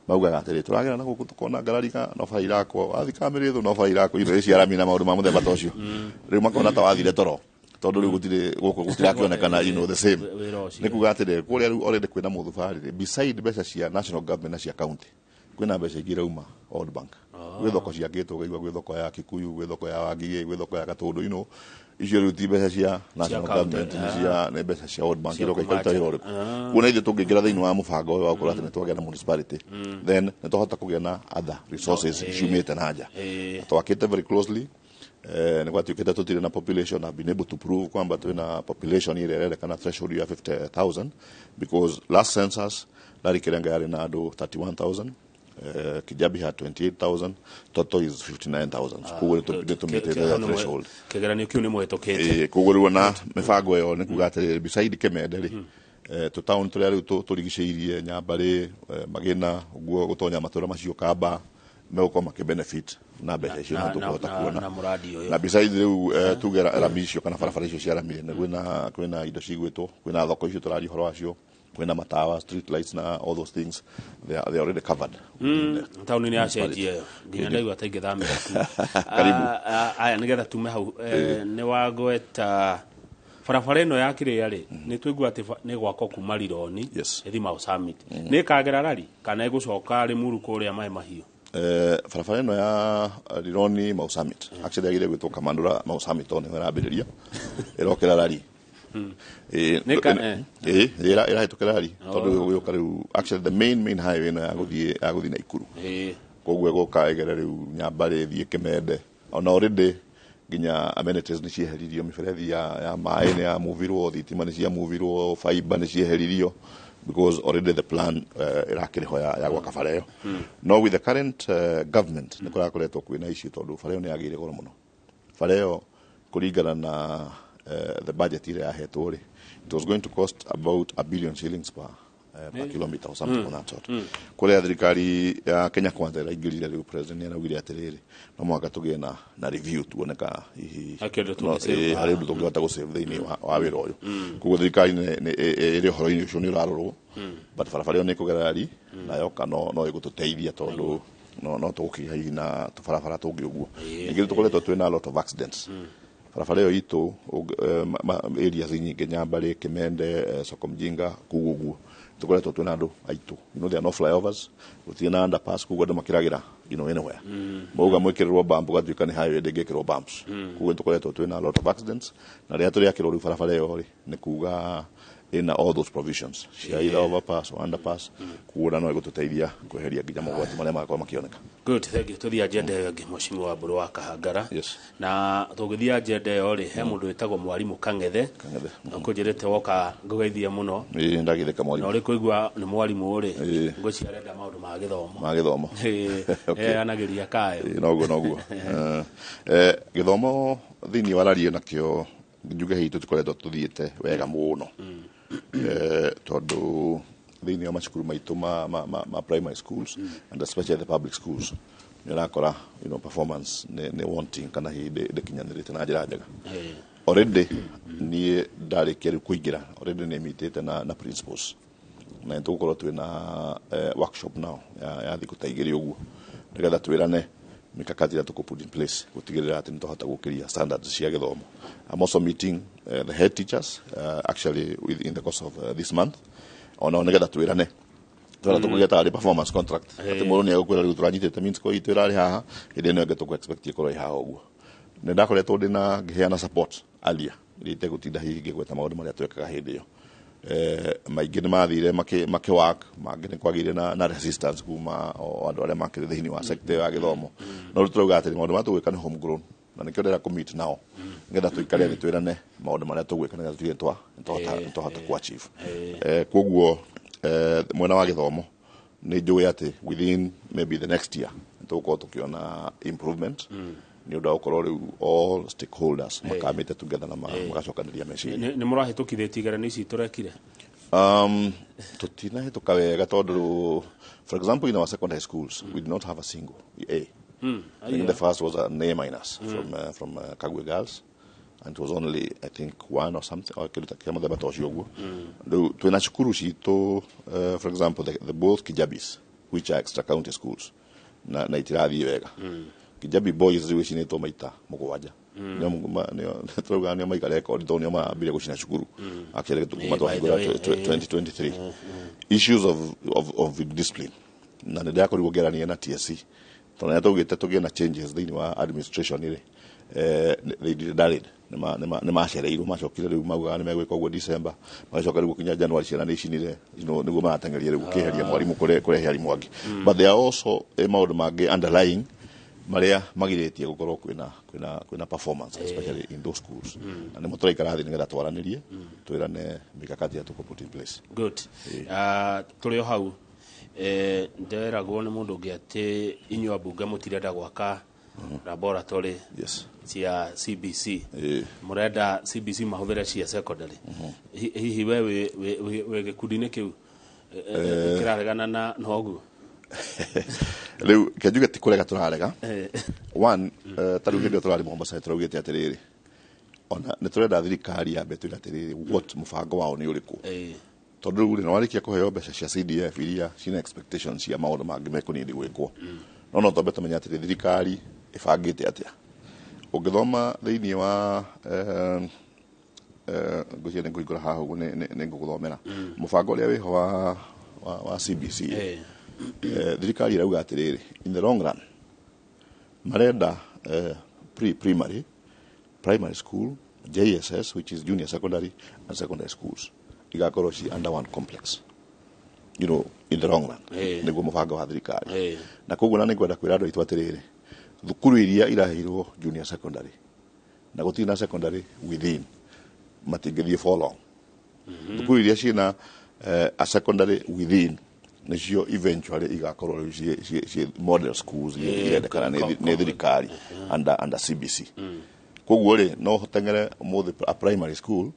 maugaga atĩrĩ, tũragera na gũkũ tũkona ngarariga no bara irakwo, wathi Kamĩrĩthũ no bara irakwo, indo cia rami na maũndũ ma mũthemba ta ũcio. Rĩu makona ta wathire toro, tondũ rĩu gũtirĩ gũkũ gũtirakĩonekana the same. Wĩra ũcio. Nĩ kuga atĩrĩ, kũrĩa rĩu already kwĩna mũthubarĩ rĩ, beside mbeca cia national government na cia county, kwĩna mbeca ingĩ irauma World Bank. Gwĩ thoko ciakĩtwo, ũkaigua gwĩ thoko ya Kikuyu, gwĩ thoko ya Wangigĩ, gwĩ thoko ya Gatũndũ, icio rĩu ti mbeca cia national county, government, nĩ mbeca cia World Bank Cia iroka ikaruta kũmacha. wĩra ũrĩkũ. Kuona ithuĩ tũngĩingĩra thĩinĩ wa mũbango ũyũ wa gũkorwo atĩ nĩ twagĩa na municipality, then nĩ twahota kũgĩa na other resources ciumĩte na nja. Twakĩte very closely, nĩ gwatuĩkĩte tũtirĩ na population. I've been able to prove kwamba twĩna population ĩrĩa ĩrendekana, threshold ya 50,000, because last census Lari Kirenga yarĩ na andũ 31,000, Kijabi had 28,000, total is 59,000. Koguo nĩ tũmĩtĩte the threshold. Kĩgeranio kĩu nĩ mũhĩtũkĩte. Ĩĩ, koguo rĩu ona mĩbango ĩyo nĩ kuga atĩrĩrĩ, beside Kĩmende rĩ, tũtaũni tũrĩa rĩu tũrigicĩirie Nyambarĩ, Magĩna ũguo gũtonya matũra macio Kamba, megũkorwo makĩ benefit na mbeca icio na no tũkũhota kuona na mũradi ũyũ. Na besides rĩu tuge rami icio kana barabara icio cia rami, nĩ kwĩna indo cigwĩtwo, kwĩna thoko icio tũraria ũhoro wacio, kwĩna matawa, street lights na all those things, they are already covered. Taũni nĩ yacenjia ĩyo nginya ndaigua ta ingĩthamĩra kuo. Karibu. Aya, nĩgetha tume hau, nĩ wagweta barabara ĩno ya kĩrĩa rĩ, nĩ tũigua atĩ nĩ gwakwo kuma Rironi ĩthi Mau Summit, nĩ ĩkagera Rari kana ĩgũcoka Rĩmuru kũrĩa Maĩ Mahiũ? Barabara ĩno ya Rironi Mau Summit actually yagĩrĩire gwĩtwo Kamandũra Mau Summit, tondũ nĩho ĩrambĩrĩria, ĩrokĩra Rari. Ĩĩ, ĩrahĩtũkĩra Rari tondũ gũgĩũka rĩu actually the main highway ĩno ya gũthiĩ Naikuru, koguo ĩgũka ĩgere rĩu Nyambarĩ, ĩthiĩ Kĩmende. Ona already nginya amenities nĩ cieheririo, mĩberethi ya maĩ nĩ yamuvirwo, thitima nĩ ciamuvirwo, fiber nĩ cieheririo, because already the plan ĩrakĩrĩ ho ya gwaka bara ĩyo. No with the current government nĩ kũrakoretwo kwĩna issue, tondũ bara ĩyo nĩ yagĩire goro mũno. Bara ĩyo kũringana na the budget ĩrĩa yahetwo rĩ, it was going to cost about 1 billion shillings per per kilometer or something of that sort. Kũrĩa thirikari ya Kenya Kwanza ĩraingĩrire rĩu, president nĩaraugire atĩrĩrĩ, no mũhaka tũgĩe na review tuone ka hihi Hakĩ ũndũ no, tũngĩsave. harĩ ũndũ tũngĩhota gũsave thĩinĩ wa wĩra ũyũ. Koguo thirikari ĩrĩ ũhoro-inĩ ũcio, nĩ ũrarorwo, but barabara ĩyo nĩ ĩkũgerera ri na yoka no ĩgũtũteithia tondũ no tũgũkĩgĩa hihi na tũbarabara tũngĩ ũguo. Ningĩ tũkoretwo twĩna a lot of accidents barabara ĩyo itũ, areas nyingĩ, Nyambarĩ, Kimende, Soko Mjinga, kũu ũguo tũkoretwo twĩna andũ aitũ. There are no flyovers, gũtirĩ na underpass, koguo andũ makĩragĩra anywhere. Mauga mwĩkĩrĩrwo bump, ũgatuĩka nĩ highway ndĩngĩkĩrwo bumps. Koguo tũkoretwo twĩna a lot of accidents, na rĩrĩa tũrĩakĩrwo rĩu barabara ĩyo rĩ, nĩ kuga ĩna all those provisions cia either overpass or underpass, koguo na no ĩgũtũteithia kweheria nginya mogwati marĩa magakorwo makĩoneka. Good, thank you. Tũthiĩ agenda ĩyo ĩngĩ, mheshimiwa wa Mbũrũ wa Kahangara. Yes. Na tũgĩthiĩ agenda ĩyo rĩ, he mũndũ wĩtagwo mwarimũ Kang'ethe. Kang'ethe. Ũkũnjĩrĩte woka ngũgeithie mũno. Ĩĩ, ndagithĩka Na mwarimũ. ũrĩ kũigua nĩ mwarimũ rĩ, ngwĩciria arenda maũndũ ma gĩthomo. Ma gĩthomo. Okay. Anagĩria kayo. Ĩĩ, noguo. Gĩthomo thĩinĩ wa rario nakĩo njuge hihi tũtikoretwo tũthiĩte wega mũno, tondũ thĩinĩ wa macukuru maitũ ma primary schools and especially the public schools, nĩ ũrakora performance nĩ wanting kana hihi ndĩkinyanĩrĩte na njĩra njega. Already niĩ ndarĩkia rĩu kũingĩra, already nĩ mitĩte na principals na nĩ tũgũkorwo twĩna workshop now ya thikũ ta 2 ũguo, nĩgetha twĩrane mikakati ĩrĩa tũkũ put in place gũtigĩrĩra atĩ nĩ twahota gũkĩria standards cia gĩthomo. I'm also meeting the head teachers actually within the course of this month onao, nĩgetha twĩrane twara tũkũgĩa tarĩ performance contract, atĩ mũndũ nĩ egũkwĩra rĩu tũranyitĩte means ko itũ ĩrarĩ haha, hĩndĩ ĩno ĩngĩ tũkũ expect ĩkorwo ĩ haha ũguo. Nĩ ndakoretwo ndĩna ngĩheana support earlier, iria itegũtinda hihi ngĩgweta maũndũ marĩa twekaga hĩndĩ ĩyo. Maingĩ nĩ mathire makĩ work, mangĩ nĩ kwagĩire na resistance kuma o andũ arĩa makĩrĩ thĩinĩ wa sector ya gĩthomo. No rĩu tũrauga atĩrĩ, maũndũ marĩa tũgwĩka nĩ homegrown, na nĩkĩo ndĩrenda kũ-meet nao nĩgetha tũikare thĩ twĩrane maũndũ marĩa tũgwĩka nĩgetha tuge nĩ twahota ku achieve. Koguo mwena wa gĩthomo nĩ njũĩ atĩ within maybe the next year nĩ tũgũkorwo tũkĩona improvement, nĩ ũndũ wa gũkorwo rĩu all stakeholders makamĩte together na magacokanĩria meciria. Nĩ mũrahĩtũkithĩtie igeranio ici tũrekire? Tutinahĩtũka wega tondũ, for example, in our secondary schools we did not have a single A. I think the first was an A minus from Kagwe Girls, and it was only, I think, one or something or kĩndũ ta kĩa mũthemba ta ũcio ũguo. Rĩu twĩna cukuru citũ, for example, the both Kijabis, which are extra county schools, na itirathiĩ wega. Kijabi Boys rĩu ĩcinĩtwo maita 7. Nĩo tũrauga nĩo maiga record tondũ nĩo marambire gũcina cukuru actually kuma By the twahingũra way, 2023. Issues of discipline, na nĩ ndĩrakorirwo ngĩarania na TSC tondũ nĩ twaugĩte tũgĩe na changes thĩinĩ wa administration rĩ, they did nĩ macereirwo, macokire rĩu maugaga nĩ megwĩka ũguo December, magacoka rĩu gũkinya January ciana nĩ icinire, nĩguo marateng'eria rĩu gũkĩeheria mwarimũ kũrehe arimũ angĩ. But there are also maũndũ mangĩ underlying marĩa magirĩtie gũkorwo kwĩna performance, especially in those schools, na nĩmo tũraikara thĩ nĩgetha twaranĩrie twĩrane mikakati ĩrĩa tũkũ put in place. Good. Tũrĩ o hau, nderagwo nĩ mũndũ ũngĩ atĩ inyuĩ ambunge mũtirenda gwaka laboratory cia CBC. Mũrenda CBC mahũthĩre cia secondary. Hihi we wĩ gĩkundi-inĩ kĩu kĩraregana na ũguo? Rĩu kenjuge ti kũrega tũrarega. One, ta rĩu hĩndĩ ĩyo tũrarĩ Mombasa tũraugĩte atĩrĩrĩ, ona nĩ tũrenda thirikari yambe twĩre atĩrĩrĩ, what mũbango wao nĩ ũrĩkũ, tondũ rĩu rĩ, nĩwarĩkia kũheo mbeca cia CDF iria cina expectations cia maũndũ mangĩ mekũnini gwĩkwo, no twambe tũmenye atĩrĩ, thirikari ĩbangĩte atĩa. Ũngĩthoma thĩinĩ wa ngwĩciria nĩ ngũhingũra haha ũguo nĩ ngũgũthomera mũbango ũrĩa wĩho wa CBC. Thirikari ĩrauga atĩrĩrĩ, in the long run marenda pre primary, primary school, JSS, which is junior secondary, and secondary schools igakorwo ci under one complex, in the long run. Nĩguo mũbango wa thirikari. Na koguo na nĩngwenda kwĩra andũ aitũ atĩrĩrĩ, thukuru iria iraheirwo junior secondary na gũtirĩ na secondary within matingĩthiĩ for long. Thukuru iria ciĩna a secondary within nĩcio eventually igakorwo rĩu ciĩ model schools iria irendekana nĩ thirikari under CBC. Koguo rĩ, no teng'ere ũmũthĩ a primary school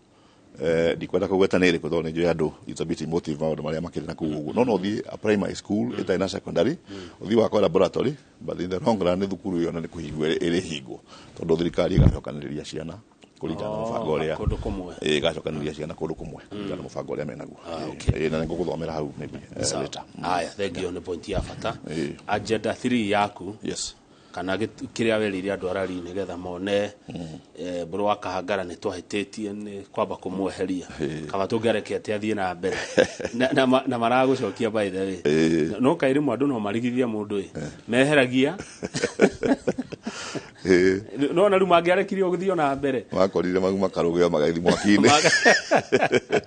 Ndikwenda kũgweta nĩ ĩrĩkũ tondũ nĩ njũĩ andũ it's a bit emotive maũndũ marĩa makĩrĩ na kũu ũguo, no ũthiĩ a primary school ĩtarĩ na secondary, ũthiĩ wakwa laboratory, but in the long run nĩ thukuru ĩyo na nĩ kũhingwo ĩrĩhingwo tondũ thirikari ĩgacokanĩrĩria ciana kũringana na mũbango ũrĩa kũndũ kũmwe. Ĩĩ, ĩgacokanĩrĩria ciana kũndũ kũmwe kũringana na mũbango ũrĩa menaguo. Okay. Ĩĩ, na nĩngũgũthomera hau maybe later. Aya, thank you, nĩ point ya bata. Ĩĩ. Agenda 3 yaku Yes. kana kĩrĩa werĩire andũ arari nĩgetha mone Mbũrũ wa Kahangara nĩ twahĩtĩtie nĩ kwamba kũmweheria, kaba tũngĩarekete athiĩ na mbere na maragũcokia, by the way. No kaĩ rĩmwe andũ no marigithia mũndũ ĩ meheragia. No na rĩu mangĩarekirie ũgĩthiĩ na mbere. Wakorire mau makarũgĩo magaithi mwaki-inĩ.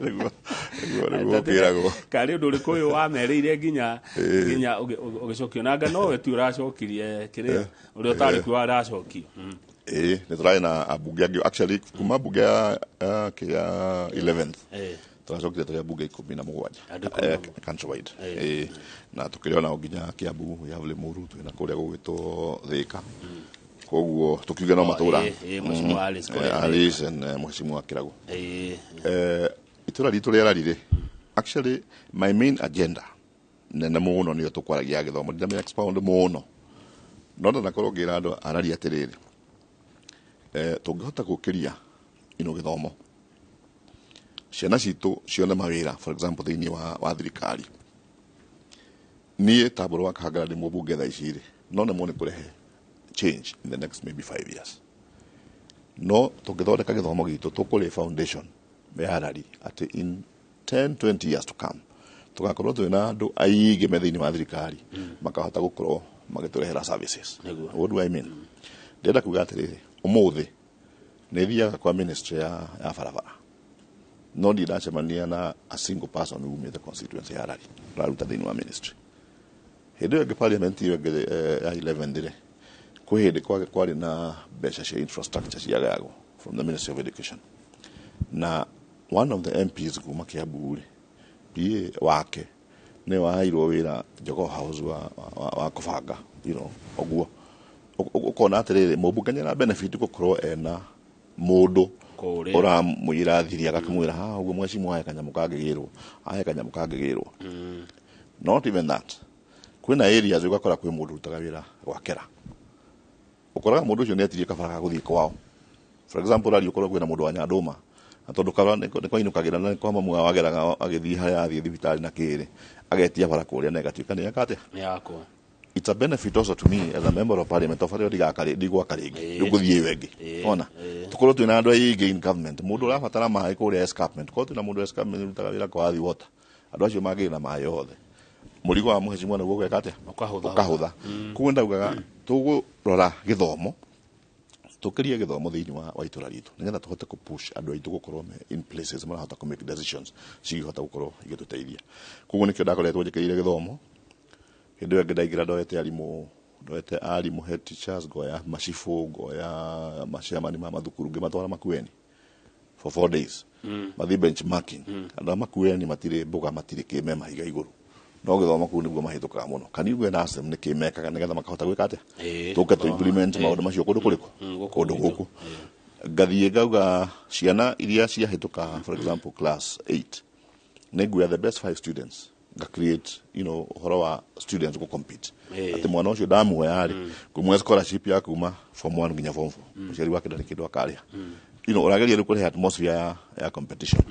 Nĩguo ũkĩragwo. Karĩ ũndũ ũrĩkũ ũyũ wamerĩire nginya ũgĩcokio nanga nowe tu ũracokirie kĩrĩa ũrĩa ũtarĩ kuo aracokio? Ĩĩ, nĩ tũrarĩ na ambunge angĩ actually kuma mbunge ya 11th. Tũracokire tũrĩ ambunge 17. Andũ 17. Countrywide. Ĩĩ, na tũkĩrĩ onao nginya Kiambu, we have Limuru, twĩna kũrĩa gũgwĩtwo Thĩka, koguo tũkiuge no matũra. Ĩĩ, Mheshimiwa Alice kũrĩa Thĩka. Alice and Mheshimiwa Kĩrago. Itũra ritũ rĩa Rari rĩ, actually my main agenda nene mũno nĩyo tũkwaragia ya gĩthomo. Ndinamĩ expound mũno, no ndanakorwo ngĩra andũ arari atĩrĩrĩ, tũngĩhota gũkĩria ino gĩthomo, ciana citũ cione mawĩra, for example thĩinĩ wa thirikari. Niĩ ta Mbũrũ wa Kahangara ndĩ mũmbunge thaa ici rĩ, no nemwo nĩ kũrehe change in the next maybe 5 years, no tũngĩthondeka gĩthomo gitũ tũkũrĩ foundation ya Rari atĩ in 10 20 years to come tũgakorwo twĩna andũ aingĩ me thĩinĩ wa thirikari makahota gũkorwo magĩtũrehera services. Nĩguo. What do I mean? Ndĩrenda kuga atĩrĩrĩ, ũmũthĩ nĩ thiaga kwa ministry ya barabara, no ndirĩ ndacemania na a single person umĩte constituency ya Rari ũraruta thĩinĩ wa ministry. Hĩndĩ ĩyo ĩngĩ parliament ĩyo ĩngĩ ya 11 rĩ, kwĩ hĩndĩ kwarĩ na mbeca cia infrastructure ciagayagwo from the Ministry of Education, na one of the MPs kuma Kiambu rĩ, PA wake nĩ waheirwo wĩra Jogoo House wa kũbanga ũguo. Ũkona atĩrĩrĩ, mũmbunge nĩ ara benefit gũkorwo ena mũndũ Kũrĩa. ũramũira thiri, agakĩmwĩra haha ũguo mheshimiwa, he kanyamũ kangĩgĩrwo, hahe kanyamũ kangĩgĩrwo. Not even that, kwĩna areas ũgakora kwĩ mũndũ ũrutaga wĩra gwakera, ũkoraga mũndũ ũcio nĩ etirie kabara ga gũthiĩ kwao. For example, rari ũkorwo kwĩna mũndũ wa Nyandũma, na tondũ kabara nĩ kwainũkagĩra na nĩ kwa mamu wao ageraga agĩthiĩ harĩa athiĩ thibitarĩ na kĩrĩ, agetia bara kũrĩa na ĩgatuĩka nĩ eka atĩa. Nĩ yakwa. It's a benefit also to me as a member of parliament of barĩa ndigaka ndigwaka rĩngĩ, rĩu ngũthiĩ ĩyo ĩngĩ. Ona tukorwo twĩna andũ aingĩ in government, mũndũ ũrabatara maĩ kũrĩa escarpment, korwo twĩna mũndũ escarpment ũrutaga wĩra kwa Athi Water, andũ acio mangĩrĩ na maĩ othe, mũrigo wa mũhecimwa nĩguo ũgeka atĩa? Ũkahũtha. Ũkahũtha. Koguo ndaugaga tũgũrora gĩthomo, tũkĩrie gĩthomo thĩinĩ wa itũra ritũ nĩgetha tũhote kũ-push andũ aitũ gũkorwo me in places marahota kũ make decisions cingĩhota gũkorwo igĩtũteithia. Koguo nĩkĩo ndakoretwo njĩkĩrĩire gĩthomo. Hĩndĩ ĩyo ĩngĩ ndaingĩra ndoete arimũ, head teachers, ngoya macibũ, ngoya maciamani ma mathukuru, ngĩmatwara Makueni for 4 days mathiĩ benchmarking. Andũ a Makueni matirĩ mboga, matirĩ kĩ, me mahiga igũrũ, no gĩthomo kũu nĩguo mahĩtũkaga mũno. Can you go and ask them nĩkĩ mekaga nĩgetha makahota gwĩka atĩa? Tũke tũ gũthoma. Implement maũndũ macio kũndũ kũrĩkũ? Gũkũ Kũndũ gwitũ. Gũkũ ngathiĩ ngauga ciana iria ciahĩtũka, for example class 8, nĩ nguoya the best five students, nga create ũhoro wa students go compete, atĩ mwana ũcio ndamuoya rĩ, ngũmuhe scholarship ya kuma form 1 nginya form 4, mũciari wake ndarĩ kĩndũ akarĩha. Ũrageria rĩu kũrehe atmosphere ya competition.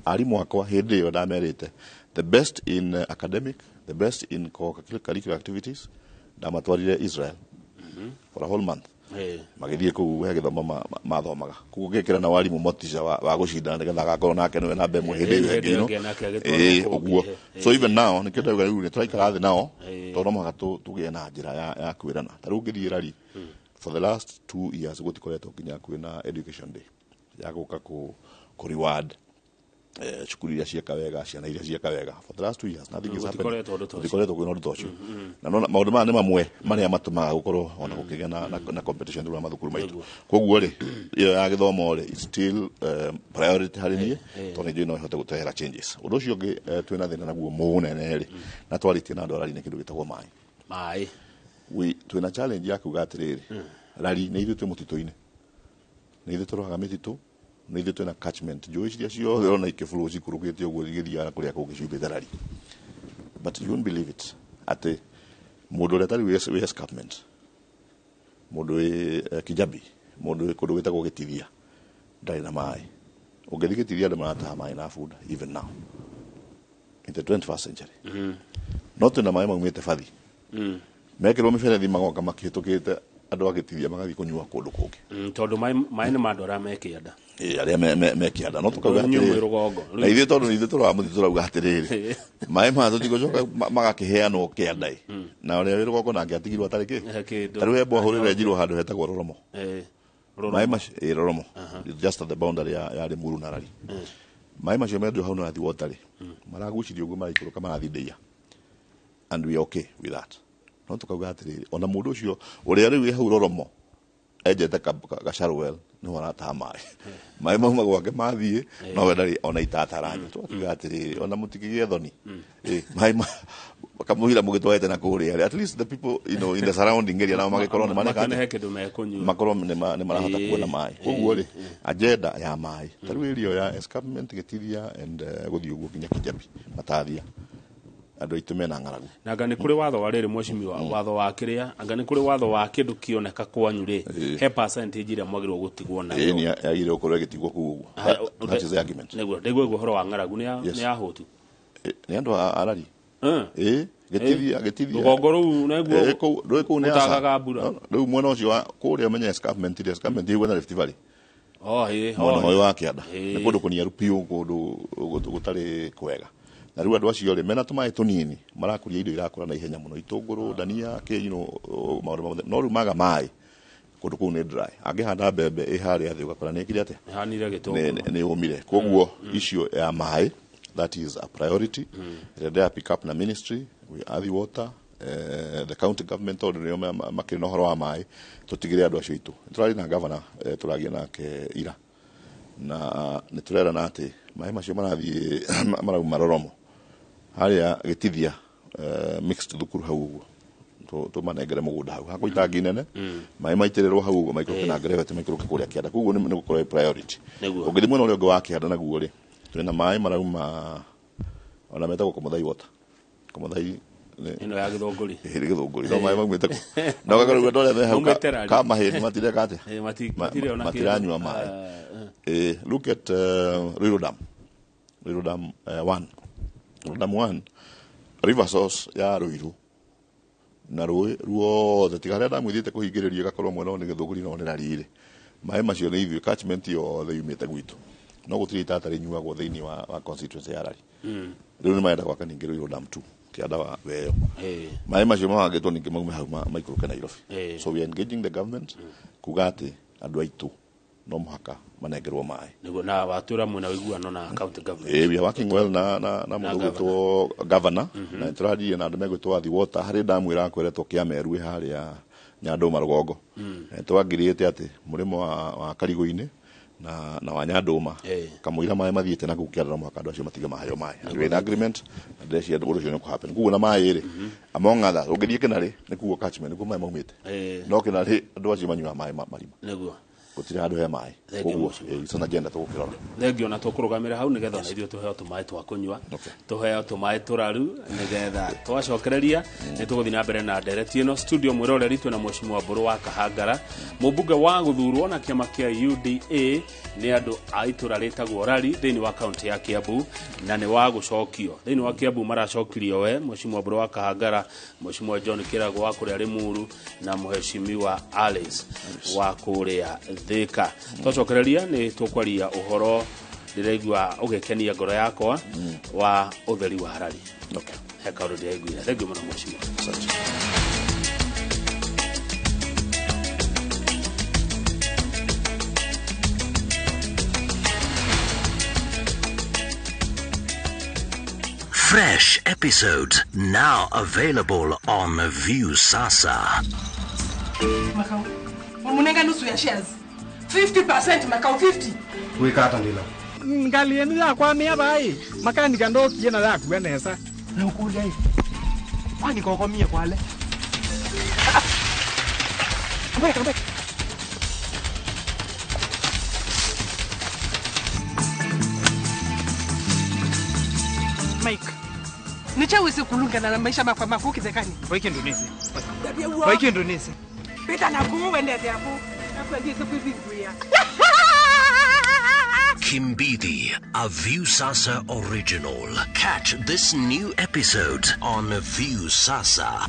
Arimũ akwa hĩndĩ ĩyo ndamerĩte the best in academic, the best in co-curricular activities, ndamatwarire Israel for a whole month. Magĩthiĩ kũu he gĩthomo mathomaga koguo ngĩkĩra na warimũ motisha wa gũcindana nĩgetha agakorwo nake nĩwe namba ĩmwe hĩndĩ ĩyo Hĩndĩ ĩngĩ ĩyo ĩngĩ nake agĩtwarwo kũngĩ. Ũguo. So even now nĩkĩo ndauga rĩu nĩ tũraikara thĩ nao tondũ no mũhaka tũgĩe na njĩra ya kwĩrana. Ta rĩu ngĩthiĩ rari for the last 2 years gũtikoretwo nginya kwĩna education day ya gũka kũ reward cukuru iria cieka wega, ciana iria cieka wega. For the last 2 years nothing is happening. Gũtikoretwo ũndũ ta ũcio. Gũtikoretwo kwĩna ũndũ ta ũcio, na nona maũndũ maya nĩ mamwe marĩa matũmaga gũkorwo ona gũkĩgĩa na competition thĩinĩ wa mathukuru maitũ. Koguo rĩ, ĩyo ya gĩthomo rĩ is still priority harĩ niĩ tondũ nĩ njũĩ no ĩhote gũtũrehera changes. Ũndũ ũcio ũngĩ twĩna thĩna naguo mũnene rĩ, na twarĩtie na andũ arari, nĩ kĩndũ gĩtagwo maĩ. Maĩ. Twĩna challenge ya kuga atĩrĩrĩ, rari nĩ ithuĩ twĩ mũtitũ-inĩ, nĩ ithuĩ tũrohaga mĩtitũ. Nĩ ithuĩ twĩna catchment njũĩ ciria ciothe ũrona ikĩbũrũ cikũrũkĩte ũguo igĩthiaga kũrĩa kũngĩ ciumĩte Rari. But you won't believe it atĩ mũndũ ũrĩa tarĩ wĩ escarpment, mũndũ wĩ Kijabi, mũndũ wĩ kũndũ gwĩtagwo Gĩtithia ndarĩ na maĩ. Ũngĩthiĩ Gĩtithia andũ marataha maĩ na bunda even now in the 21st century. No twĩna maĩ maumĩte bathi mekĩrwo mĩberethi magoka makĩhĩtũkĩte andũ a Gĩtithia magathiĩ kũnyua kũndũ kũngĩ. Tondũ maĩ nĩ ma andũ arĩa me kĩanda. Arĩa me kĩanda no tũkauga atĩrĩrĩ rũgongo. Na ithuĩ tondũ ithuĩ tũroraga mũtitũ tũrauga atĩrĩrĩ maĩ maya tũtigũcoka magakĩheanwo kĩanda ĩ na ũrĩa wĩ rũgongo nake atigirwo atarĩ kĩ. Ta rĩu he borehole ĩrenjirwo handũ hetagwo Roromo. Maĩ macio Roromo just at the boundary ya Limuru na Rari. Maĩ macio menjwo hau na water rĩ maragucirio ũguo maraikũrũka marathiĩ Ndeia and we are okay with that. No tũkauga atĩrĩrĩ ona mũndũ ũcio ũrĩa rĩu wĩ hau Roromo enjete gacarwell nĩho arataha maĩ. Maĩ mauma gwake mathiĩ no we ndarĩ ona itataranya. Tũgakiuga atĩrĩrĩ ona mũtikĩgĩe thoni. Maĩ kamũira mũgĩtwarĩte na kũrĩa at least the people you know in the surrounding area nao magĩkorwo nĩ mareka atĩa makorwo nĩ marahota kuona maĩ. Koguo rĩ agenda ya maĩ ta rĩu area ya escarpment Gĩtithia and gũthiĩ ũguo nginya Kijabi Matathia andũ aitũ mena ng'aragu. Na anga nĩ kũrĩ watho wa rĩrĩ mheshimiwa, watho wa kĩrĩa anga nĩ kũrĩ watho wa kĩndũ kĩoneka kwanyu rĩ he percentage ĩrĩa mwagĩrĩirwo gũtigwo nayo. Ĩĩ yagĩrĩirwo gũkorwo ĩgĩtigwo kũu ũguo. That is the argument. Nĩguo ndĩguo ũhoro wa ng'aragu nĩ ya hũtu. Nĩ andũ a Rari. Ĩĩ Gĩtithia rũgongo rũu nĩguo rũĩ kũu nĩ gũtagaga mbura. Rĩu mwena ũcio wa kũrĩa ũmenye escarpment rĩ, escarpment ĩhuana Rift Valley. Mwena ũyũ wa kĩanda nĩ kũndũ kũniaru biũ, kũndũ gũtarĩ kwega. Na rĩu andũ acio rĩ mena tũmaĩ tũnini marakũria indo irakũra na ihenya mũno, itũngũrũ, ndania, kĩ, you know, maũndũ mothe. No rĩu maga maĩ kũndũ kũu nĩ dry. Angĩhanda mbembe ĩ harĩa thĩ ũgakora nĩ ĩkire atĩa, ĩhanire gĩtũngũrũ, nĩ yũmire. Koguo issue ya maĩ that is a priority. Ĩrĩa ndĩra pick up na ministry we are the water the county government tondũ nĩo makĩrĩ na ũhoro wa maĩ tũtigĩre andũ acio aitũ. Tũrarĩ na governor tũragia nake ira na nĩ tũrerana atĩ maĩ macio marathiĩ marauma Roromo harĩa Gĩtithia mixed thukuru hau ũguo tũmanengere mũgũnda hau hakwa itangi nene maĩ maitĩrĩrwo hau ũguo maikũrũke na gravity maikũrũke kũrĩa kĩanda. Koguo nĩ gũkorwo priority. Ũngĩthiĩ mwena ũrĩa ũngĩ wa kĩanda naguo rĩ twĩna maĩ marauma ona metagwo Komothai water. Komothai ĩno ya Gĩthũngũri. Gĩthũngũri no maĩ maumĩte kũ na ũgakora andũ arĩa me hau ka mahĩndĩ matireka atĩa, matiranyua maĩ. Look at Ruiru Dam. Ruiru Dam 1. Ruiru Dam 1 river source ya Ruiru na rũĩ ruothe tiga harĩa damu ithiĩte kũhingĩrĩrio ĩgakorwo mwena ũyũ nĩ Gĩthũngũri no nĩ Rari rĩ maĩ macio nĩ ithuĩ catchment yothe yumĩte gwitũ no gũtirĩ itata rĩnyuagwo thĩinĩ wa constituency ya Rari. Rĩu nĩ marenda gwaka ningĩ Ruiru Dam 2 kĩanda wa Weyo. Maĩ macio mabangĩtwo ningĩ maume hau maikũrũke Nairobi. So we are engaging the government kuga atĩ andũ aitũ no mũhaka manengerwo maĩ. Nĩguo na watwĩra mwena ũiguano na county government. We are working well na mũndũ ũgwĩtwo governor na tũraririe na andũ megwĩtwo Athi Water harĩ damu ĩrakweretwo Kĩameru ĩ harĩa Nyandũma rũgongo. Twangirĩte atĩ mũrĩmo wa Karigũ-inĩ na wa Nyandũma kamũira maĩ mathiĩte na kũu kĩanda no mũhaka andũ acio matige maheo maĩ. And we in agreement na ndĩreciria ũndũ ũcio nĩ ũkũhappen. Koguo na maĩ rĩ among others ũngĩthiĩ Kĩnarĩ nĩkuo catchment nĩkuo maĩ maumĩte. No Kĩnarĩ andũ acio manyuaga maĩ marima. Nĩguo gũtirĩ handũ he maĩ. Koguo it's an agenda tũgũkĩrora. Thengio na tũkũrũgamĩra hau nĩgetha ona ithuĩ tũheo tũmaĩ twa kũnyua, tũheo tũmaĩ tũraru nĩgetha twacokereria nĩ tũgũthiĩ na mbere na ndereti ĩno. Studio mwĩroreri twĩna mheshimiwa Mbũrũ wa Kahangara, mũmbunge wa gũthurwo na kĩama kĩa UDA nĩ andũ a itũra rĩtagwo Rari thĩinĩ wa kaunti ya Kiambu na nĩ wa gũcokio thĩinĩ wa Kiambu. Maracokirio we mheshimiwa Mbũrũ wa Kahangara, mheshimiwa John Kĩrago wa kũrĩa Limuru na mheshimiwa Alice wa kũrĩa Thika. Twacokereria nĩ tũkwaria ũhoro ndĩraigua ũgĩkenia ngoro yakwa wa ũtheri wa Rari. He kaũndũ ndĩraiguire. Thengiũ mũno mheshimiwa. Fresh episodes now available on Viusasa. Makau, wamunenga nusu ya shares. 50% Makau, 50. Wikata ndila. Ngali enu ya kwa mia bai. Makani kando kiena ya kuenesa. Na ukuja hii. Kwani kwa mia kwa le. Come back, come back. Mike. Nichawisi kulungana na maisha makwa maku kithekani. Waike ndunisi. Ndabia uo. Waike ndunisi. Pita na kuu wendete aku. Akwendise kwiviguya. Kimbidi, a Viusasa original. Catch this new episode on Viusasa.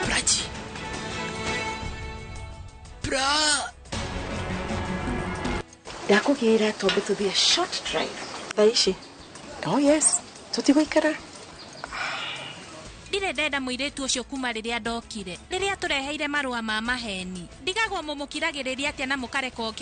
Prachi. Pra. Ndakũgĩra twambe tũthiĩ a short drive thaa ici. Oh yes, tũtigũikara. Ndirĩ ndenda mũirĩtu ũcio kuma rĩrĩa ndokire, rĩrĩa tũreheire marũa ma maheni. Ndigagwo mũmũkiragĩrĩria atĩa na mũkareka oke.